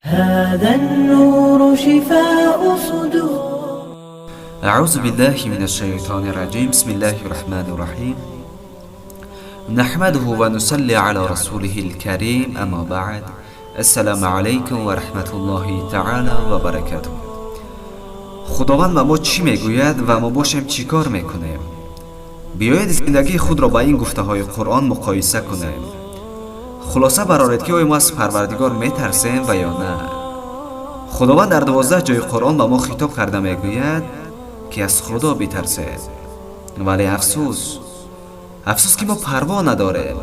هذا النور شفاء صدور. أعوذ بالله من الشيطان الرجيم. بسم الله الرحمن الرحيم. نحمده ونصلي على رسوله الكريم. أما بعد، السلام عليكم ورحمة الله تعالى وبركاته. Худованд ба мо чӣ мегӯяд ва мо бошем чӣ кор мекунем? Биёед, зиндагии худро ба ин гуфтаҳои Қуръон муқоиса кунем. Хулоса бароред, ки оё мо аз Парвардигор метарсем ва ё на. Худованд дар 12 ҷои Қуръон ба мо хитоб карда мегӯяд, ки аз Худо битарсед, вале афсӯс, афсӯс, ки мо парво надорем.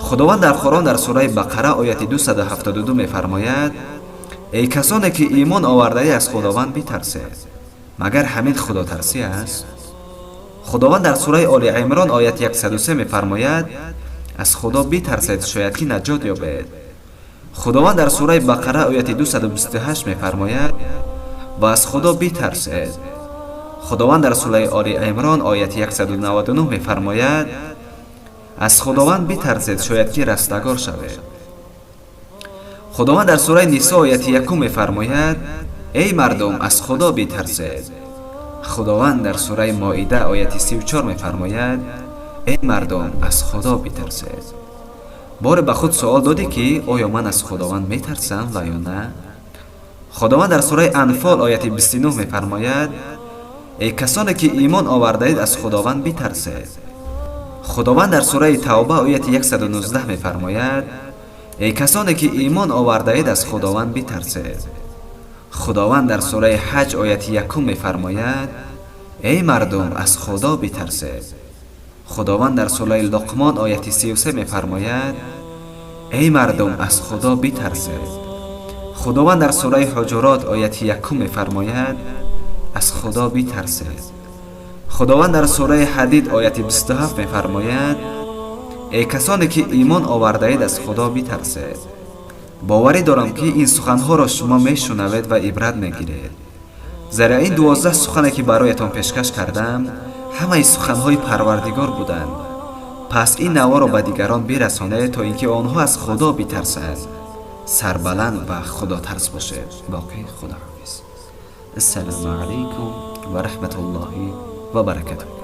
Худованд дар Қуръон дар сураи Бақара, ояти 272 мефармояд: «Эй касоне ки имон овардаед, аз Худованд битарсед». Магар ҳамин худотарсӣ аст? Худованд дар сураи Оли Имрон, ояти 103 мефармояд: «Аз Худо битарсед, шояд ки наҷот ёбед». Худованд дар сураи Бақара, ояти 228 мефармояд: «Ва аз Худо битарсед». Худованд дар сураи Оли Имрон, ояти 199 мефармояд: «Аз Худованд битарсед, шояд ки растагор шавед». Худованд дар сураи Нисо, ояти 1 мефармояд: «Эй мардум, аз Худо битарсед». Худованд дар сураи Моида, ояти 34 мефармояд: «Эй мардум, аз Худо битарсед». Боре ба худ суол додӣ, ки оё ман аз Худованд метарсам ва ё на? Худованд дар сураи Анфол, ояти 29 мефармояд: «Эй касоне ки имон овардаед, аз Худованд битарсед». Худованд дар сураи Тавба, ояти 119 мефармояд: «Эй касоне ки имон овардаед, аз Худованд битарсед». Худованд дар сураи Ҳаҷ, ояти 1 мефармояд: «Эй мардум, аз Худо битарсед». Худованд дар сураи Луқмон, ояти 33 мефармояд: «Эй мардум, аз Худо битарсед». Худованд дар сураи Ҳуҷурот, ояти 1 мефармояд: «Аз Худо битарсед». Худованд дар сураи Ҳадид, ояти 27 мефармояд: «Эй касоне ки имон овардаед, аз Худо битарсед». Боварӣ дорам, ки ин суханҳоро шумо мешунавед ва ибрат мегиред, зеро ин 12 сухане ки бароятон пешкаш кардам, ҳамаи суханҳои Парвардигор буданд. Пас ин наворо ба дигарон бирасонед, то ин ки онҳо аз Худо битарсанд. Сарбаланд ва худотарс бошед. Боқӣ худоҳофиз. Ассалому алайкум ва раҳматуллоҳи ва баракатуҳ.